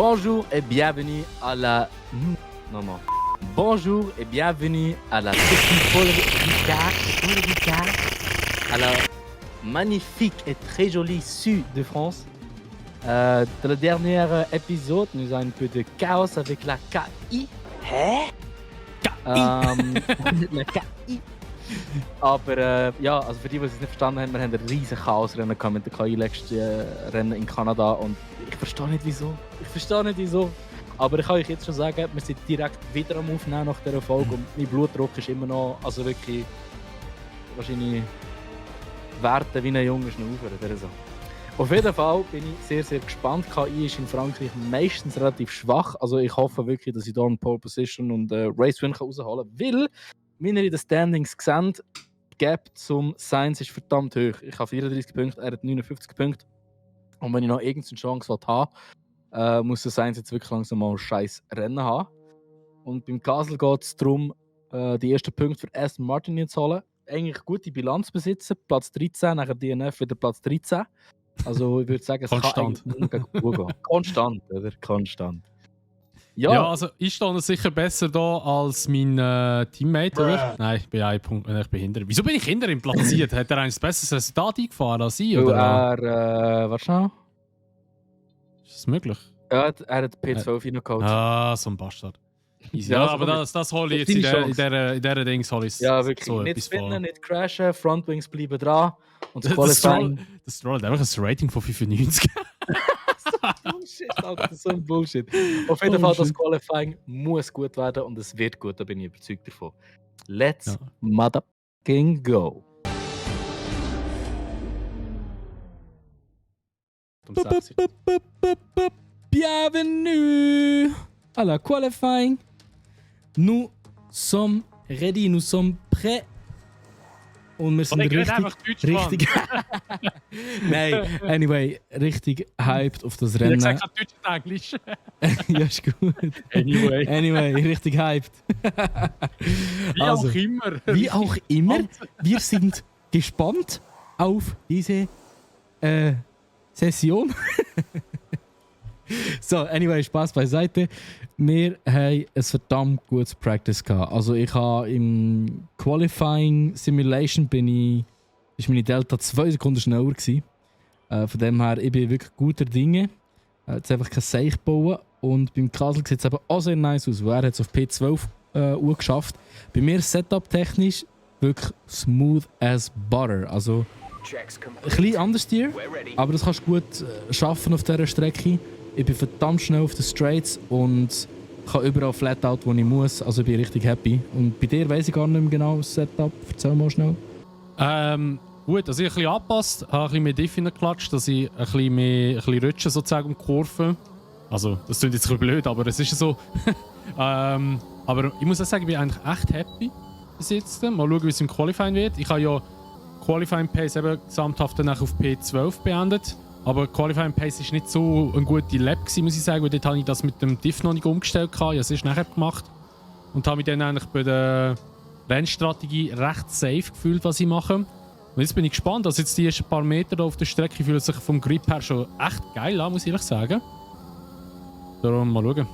Bonjour et bienvenue à la... Maman. Bonjour et bienvenue à la à la magnifique et très jolie sud de France. Dans le dernier épisode, nous avons un peu de chaos avec la KI. Hä? La KI. Aber ja, also für die es nicht verstanden haben, wir haben ein riesen Chaosrennen mit der KI letztes Rennen in Kanada und ich verstehe nicht wieso. Aber ich kann euch jetzt schon sagen, wir sind direkt wieder am Aufnehmen nach dieser Folge und mein Blutdruck ist immer noch, also wirklich wahrscheinlich Werte wie ein junger Schnaufer oder so. Auf jeden Fall bin ich sehr, sehr gespannt. KI ist in Frankreich meistens relativ schwach. Also ich hoffe wirklich, dass ich hier eine Pole Position und Race Win rausholen kann. Weil, wie ihr in den Standings seht, die Gap zum Sainz ist verdammt hoch. Ich habe 34 Punkte, er hat 59 Punkte. Und wenn ich noch irgendeine Chance habe, muss der Sainz jetzt wirklich langsam mal ein scheiß Rennen haben. Und beim Gasly geht es darum, die ersten Punkte für Aston Martin zu holen. Eigentlich gute Bilanz besitzen, Platz 13, nachher DNF wieder Platz 13. Also ich würde sagen, es Konstant. kann eigentlich nur gehen. Konstant, oder? Konstant. Ja, also ich stehe sicher besser da als mein Teammate, oder? Nein, ich bin ein Punkt, ich bin hinter ihm. Wieso bin ich hinter ihm platziert? Hat er ein besseres Resultat eingefahren als ich? Oder? Warte schnell. Ist das möglich? Ja, er hat P12 reingeholt. Ah, so ein Bastard. Easy. Ja, also aber das hole ich jetzt in dieser Dings hole ich ja, wirklich. so Nicht etwas spinnen, vor. nicht crashen, Frontwings bleiben dran. Und das Das Qualifying... Stroll hat einfach ein Rating von 95. Bullshit, Alter, das ist so ein Bullshit. Auf jeden Fall, das Qualifying muss gut werden und es wird gut, da bin ich überzeugt davon. Let's motherfucking go! Bienvenue à la qualifying. Nous sommes ready, nous sommes prêts. Und wir sind richtig Nein, anyway, richtig hyped auf das Rennen. Ich sag Deutsch und Englisch. Ja, ist gut. Anyway, richtig hyped. Wie auch immer, wir sind gespannt auf diese Session. So, anyway, Spaß beiseite. Wir haben ein verdammt gutes Practice gehabt. Also ich habe im Qualifying Simulation ist meine Delta 2 Sekunden schneller gewesen. Von dem her, ich bin wirklich guter Dinge. Jetzt einfach kein Seich bauen. Und beim Kasel sieht es eben auch sehr nice aus, weil er hat es auf P12 geschafft. Bei mir Setup-technisch wirklich smooth as butter. Also ein bisschen anders hier, aber das kannst du gut schaffen auf dieser Strecke. Ich bin verdammt schnell auf den Straights und kann überall Flatout, wo ich muss. Also ich bin richtig happy. Und bei dir weiss ich gar nicht mehr genau das Setup. Erzähl mal schnell. Gut, also ich habe ein bisschen angepasst, habe ein bisschen mehr Diff geklatscht, dass ich ein bisschen rutsche sozusagen um die Kurve. Also, das klingt jetzt ein bisschen blöd, aber es ist so. Aber ich muss auch sagen, ich bin eigentlich echt happy bis jetzt. Mal schauen, wie es im Qualifying wird. Ich habe ja Qualifying Pace eben gesamthaft dann auf P12 beendet. Aber Qualifying Pace war nicht so eine gute Lap, muss ich sagen, weil dort habe ich das mit dem Diff noch nicht umgestellt. Ich habe es erst nachher gemacht. Und habe mich dann eigentlich bei der Rennstrategie recht safe gefühlt, was ich mache. Und jetzt bin ich gespannt. Also jetzt die ersten paar Meter hier auf der Strecke fühlen sich vom Grip her schon echt geil an, muss ich ehrlich sagen. Darum mal schauen.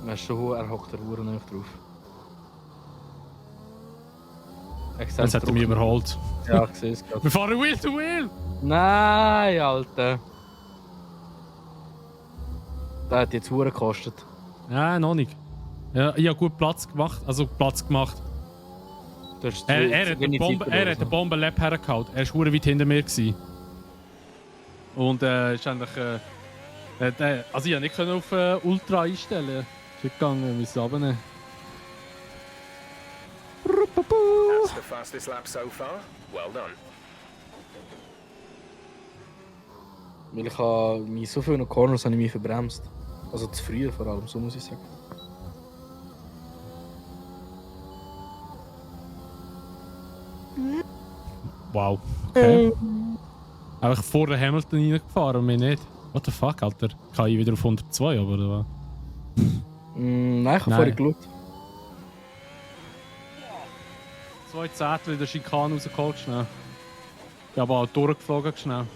Weißt du, er hockt der Uhr noch drauf. Jetzt hat er mich überholt. Ja, ich sehe es gerade. Wir fahren Wheel to Wheel! Nein, Alter. Das hat jetzt Uhr gekostet. Nein, noch nicht. Ja, ich habe gut Platz gemacht. Er hat eine Bomben-Lap hergehauen. Er war weit hinter mir. Und ist eigentlich... also ich konnte nicht auf Ultra einstellen. Ist nicht gegangen, wir müssen runternehmen. That's the fastest lap so far. Well done. Weil ich habe mich so viele Corners habe ich mich verbremst. Also zu früh vor allem, so muss ich sagen. Wow. Okay. Einfach vor der Hamilton reingefahren und mir nicht. What the fuck, Alter? Kann ich wieder auf 102, aber... Nein, ich habe vorher geschaut. 2 Zettel in der Schikane rausgeholt, schnell. Ich habe auch durchgeflogen, schnell.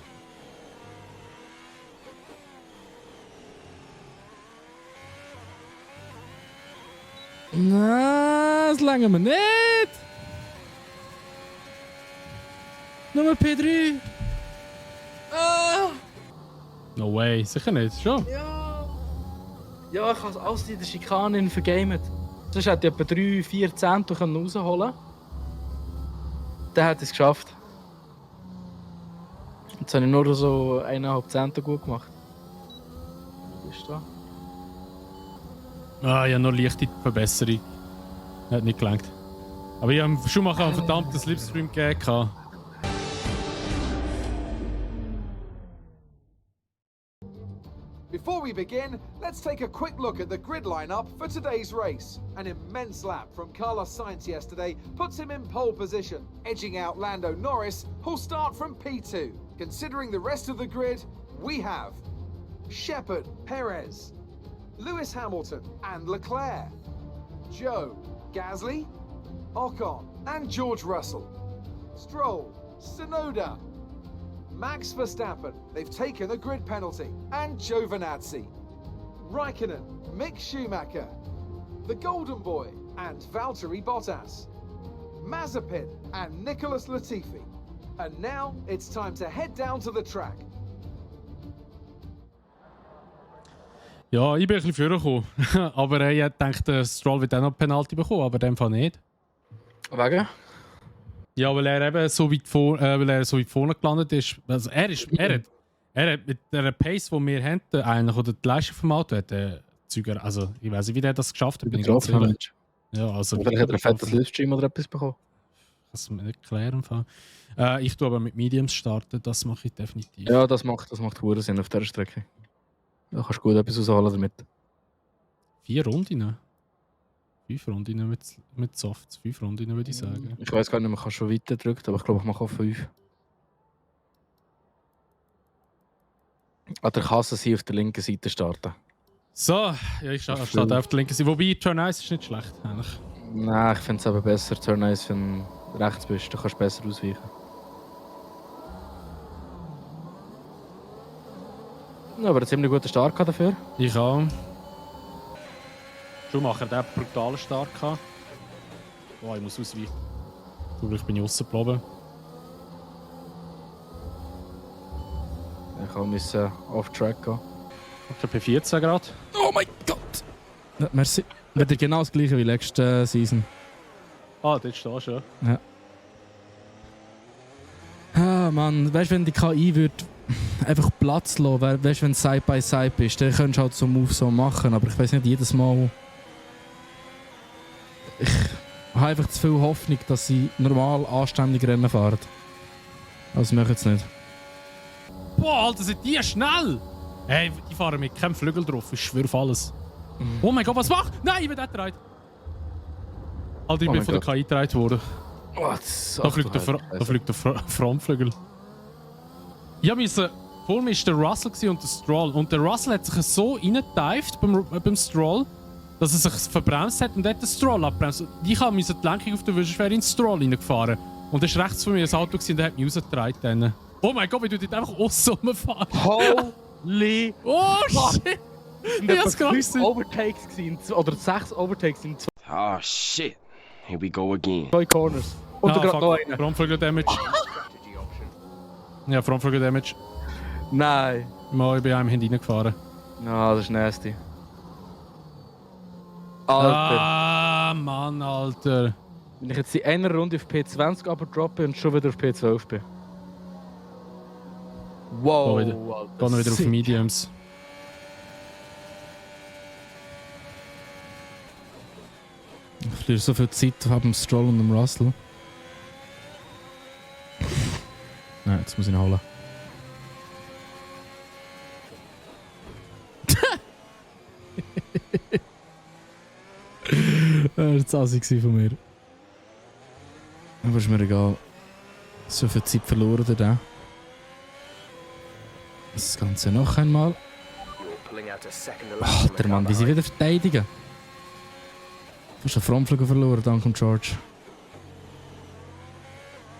Nein, das lange wir nicht! Nummer P3! Ah! No way, sicher nicht, schon? Ja! Ja, ich habe alles in der Schikane vergamet. Sonst hätte ich etwa 3-4 Zehntel rausholen können. Dann hätte ich es geschafft. Jetzt habe ich nur so 1,5 Zehntel gut gemacht. Was ist da? Ah, ja, noch leichte Verbesserung. Hat nicht gelangt. Aber ich habe schon mal einen verdammten Slipstream gegeben. Before we begin, let's take a quick look at the grid lineup for today's race. An immense lap from Carlos Sainz yesterday puts him in pole position, edging out Lando Norris, who'll start from P2. Considering the rest of the grid, we have Shepard, Perez, Lewis Hamilton and Leclerc, Joe, Gasly, Ocon and George Russell, Stroll, Tsunoda, Max Verstappen, they've taken a grid penalty, and Giovinazzi, Raikkonen, Mick Schumacher, the Golden Boy and Valtteri Bottas, Mazepin and Nicholas Latifi. And now it's time to head down to the track. Ja, ich bin ein bisschen vorgekommen. Aber ich dachte, Stroll wird auch noch Penalty bekommen, aber in dem Fall nicht. Wegen? Ja, weil er eben so weit, weil er so weit vorne gelandet ist. Also er hat mit der Pace, die wir haben, eigentlich, oder die Leistung vom Auto, hat Züger, also ich weiß nicht, wie der das geschafft hat. Bin ich ganz ehrlich. Ja, also, oder hat er einen fetten Livestream oder etwas bekommen? Kannst du mir nicht erklären. Ich tue aber mit Mediums starten, das mache ich definitiv. Ja, das macht verdammt Sinn auf dieser Strecke. Da kannst du gut etwas rausholen damit. 4 Runden? 5 Runden mit Softs. 5 Runden würde ich sagen. Ich weiß gar nicht, man kann schon weiter drücken, aber ich glaube, ich mache auch 5. An der Kasse sie auf der linken Seite starten. So, ja, ich starte auf der linken Seite. Wobei, Turn 1 ist nicht schlecht, eigentlich. Nein, ich finde es aber besser, Turn 1, wenn du rechts bist, dann kannst du besser ausweichen. Ja, aber einen ziemlich guten Start dafür. Ich auch. Schumacher, der hat einen brutalen Start gehabt. Oh, ich muss ausweichen. Ich bin rausgeblieben. Ich musste off-track gehen. Auf der P14 gerade. Oh mein Gott! Ja, merci. Wieder genau das gleiche wie letzte Season. Ah, dort stehst du, ja. Ja. Ah, Mann, weißt du, wenn die KI würde einfach Platz lassen, weißt du, wenn du Side by Side bist, dann könntest du halt so Move so machen, aber ich weiß nicht, jedes Mal. Ich habe einfach zu viel Hoffnung, dass sie normal anständig Rennen fahren. Also machen sie es nicht. Boah, Alter, sind die schnell! Hey, die fahren mit keinem Flügel drauf, ich schwöre auf alles. Oh mein Gott, was macht? Nein, ich bin nicht gedreht. Alter, ich bin von der KI gedreht worden. Da fliegt der Frontflügel. Ich musste. Vor mir war der Russell und der Stroll. Und der Russell hat sich so reingeteift beim Stroll, dass er sich verbremst hat und hat den Stroll abbremst. Ich musste die Lenkung auf der Wischschwere in den Stroll reingefahren. Und das war rechts von mir ein Auto und der hat mich rausgetragen. Oh mein Gott, wie du dort einfach aussen rumfahren. Holy! Oh shit! Ich hab's gerade gesehen. Overtakes gewesen, oder 6 Overtakes in Oh shit. Here we go again. 2 Corners. Und da gerade noch einen. Frontflügel Damage. Ja, Frontflügel Damage. Nein. Mal, ich bin einem hineingefahren. Ja, das ist nasty. Alter. Ah, Mann, Alter. Wenn ich jetzt in einer Runde auf P20 aber droppe und schon wieder auf P12 bin. Wow, Geh noch wieder auf Mediums. Ich verliere so viel Zeit auf dem Stroll und dem Russell. Nein, jetzt muss ich ihn holen. Das war das von mir. Aber ist mir egal. So viel Zeit verloren da. Das Ganze noch einmal. Ach, der Mann, wie sie wieder verteidigen. Du hast den Frontflügel verloren, dank dem George.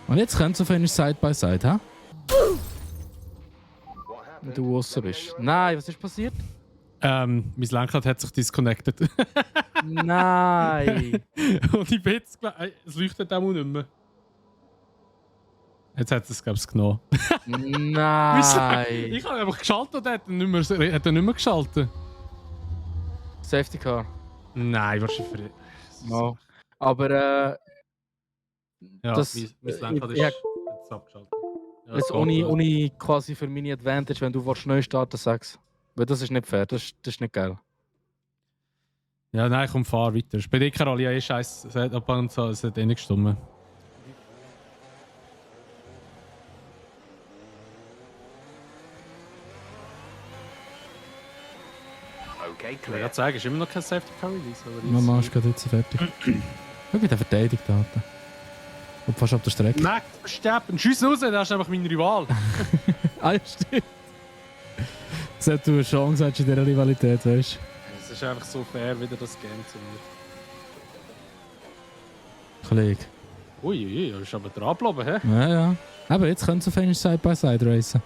Und jetzt kommt es auf einmal Side by Side, hä? Wenn du raus bist. Nein, was ist passiert? Mein Lenkrad hat sich disconnected. Nein! Und ich bin jetzt es leuchtet auch nicht mehr. Jetzt hat es, glaube ich, genommen. Nein! Ich habe einfach geschaltet und er hat nicht mehr geschaltet. Safety Car. Nein, wahrscheinlich. No. Aber Ja, das- mein Lenkrad ist ja. jetzt abgeschaltet. Ja, es jetzt geht, ohne, ja. ohne quasi für meine Advantage, wenn du neu starten sagst. Weil das ist nicht fair, das ist nicht geil. Ja, nein, komm, fahr weiter. Bei dir Karol, ja, scheiß, es hat ab und zu, es hat eh nicht gestimmt. Okay, Ich will clear. gerade sagen, ist immer noch kein Safety Car Release, oder? Mama ist gerade jetzt fertig. Schau, wie der verteidigt hat. Und fast auf der Strecke. Max Verstappen, schiess raus, das ist einfach mein Rival. Ah, ja, stimmt. Dass du eine Chance hast in dieser Rivalität, weißt du? Es ist einfach so fair, wieder das Game zu mir. Kollege. Ui, das ist aber dranbleiben, hä? Ja, ja. Aber jetzt können sie auf einmal Side by Side racen.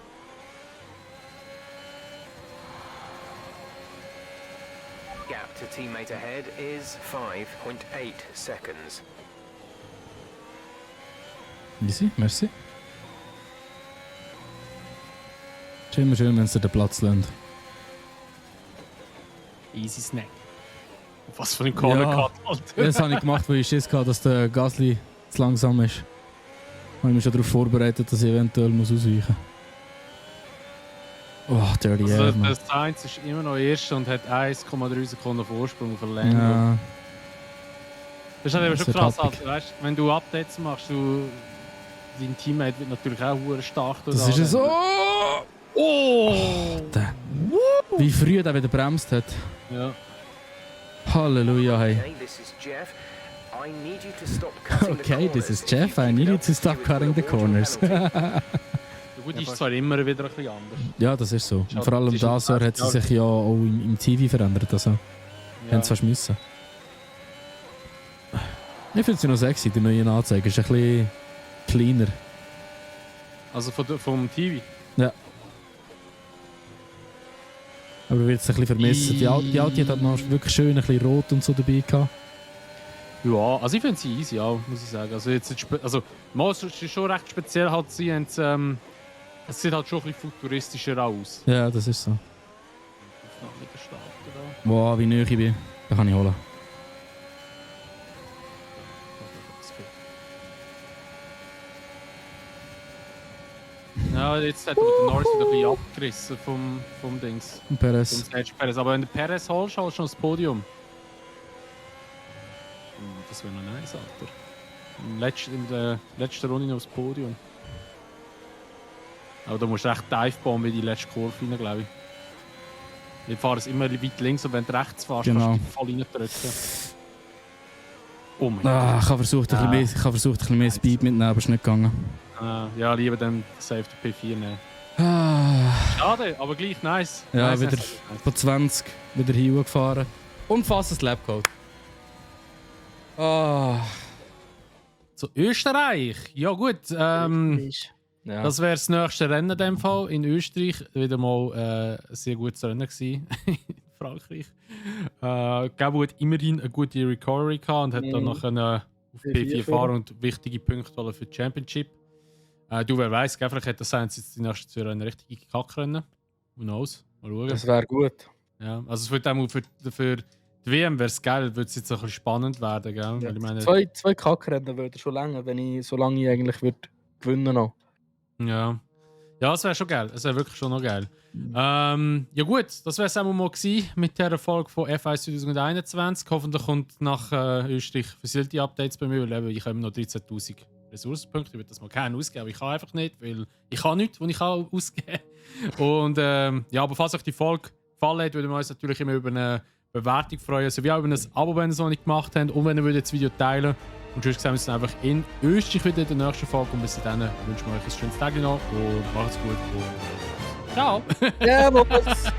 Gap to teammate ahead is 5.8 seconds. Easy, merci. Ist immer schön, wenn sie den Platz lassen. Easy Snack. Was für ein Corner Ja. Cut, Alter. Das habe ich gemacht, weil ich Schiss hatte, dass der Gasly zu langsam ist. Ich habe mich schon darauf vorbereitet, dass ich eventuell ausweichen muss. Oh, Dirty Also, Air, der Mann. Sainz ist immer noch Erster und hat 1,3 Sekunden Vorsprung auf Lando. Ja, Das ist halt eben Das schon wird krass, happig. Alter. Weißt, wenn du Updates machst, dein Teammate wird natürlich auch hure stark. das ist ja so. Oh! Der. Wie früh der wieder bremst hat. Ja. Halleluja, hey. Okay, this is Jeff. I need you to stop cutting the Okay, corners. this is If you Jeff. I keep need it you up, to stop you will cutting the award your corners. penalty. Gut, ist zwar immer wieder ein bisschen anders. Ja, das ist so. Und Schau, vor allem das ist das Jahr ein hat sie Jahr. sich ja auch im TV verändert. Also, haben sie fast müssen. Ich finde sie noch sexy, die neuen Anzeigen. Ist ein bisschen kleiner. Also vom TV. Aber wird es ein bisschen vermissen. Die Audi hat halt noch wirklich schön ein bisschen rot und so dabei gehabt. Ja, also ich finde sie easy, ja, muss ich sagen. Also jetzt es ist schon recht speziell halt sie haben es sieht halt schon ein bisschen futuristischer aus. Ja, das ist so. Mit der Starter da. Wow, wie neu ich bin. Den kann ich holen. Ja, jetzt hat aber der Norris wieder ein bisschen abgerissen vom Dings. Und Vom Perez. Sergio Perez. Aber wenn du Perez holst, holst du noch das Podium. Das wäre noch nice, Alter. In der letzten Runde noch das Podium. Aber da musst du echt Divebomben in die letzte Kurve rein, glaube ich. Wir fahren es immer weit links und wenn du rechts fährst, Genau. kannst du dich voll reindrücken. Oh mein Ah, ich habe versucht, ein bisschen mehr Speed mitzunehmen, aber es ist nicht gegangen. Gott. Ja, lieber dann Safe to P4 nehmen. Ah, Schade, aber gleich nice. Ja, nice, wieder- nice, nice. von 20 wieder hingefahren. Und fast ein Slapcode. Ah, So, Österreich. Ja gut, Ja. das wäre das nächste Rennen in dem Fall. In Österreich wieder mal ein sehr gutes Rennen gewesen. In Frankreich. Gabo hat immerhin eine gute Recovery gehabt und hat dann noch auf P4 fahren und wichtige Punkte holen für die Championship. Du, wer weiß, vielleicht hat der Sainz jetzt die nächsten 2 Rennen richtige Kackrennen. Who knows? Mal schauen. Das wäre gut. Ja, also es wird auch für die WM wäre es geil, wird es jetzt ein bisschen spannend werden, gell? Weil ich meine, Zwei Kackrennen würden schon länger, solange ich eigentlich würde gewinnen noch. ja. Ja, das wäre schon geil. Das wäre wirklich schon noch geil. Ja gut, das wäre es auch mal gewesen mit der Folge von F1 2021. Hoffentlich kommt nach Österreich Facility Updates bei mir, weil ich habe noch 13'000 Ressourcenpunkte. Ich würde das mal gerne ausgeben, aber ich kann einfach nicht, weil ich kann nichts, was ich kann ausgeben kann. Und ja, aber falls euch die Folge gefallen hat, würden wir uns natürlich immer über eine Bewertung freuen, sowie auch über ein Abo, wenn ihr es noch nicht gemacht habt und wenn ihr das Video teilen. Und sonst sehen wir uns dann einfach in Österreich wieder in der nächsten Folge. Und bis dann wünschen wir euch ein schönes Tag noch und macht's gut und ciao! Ja, was?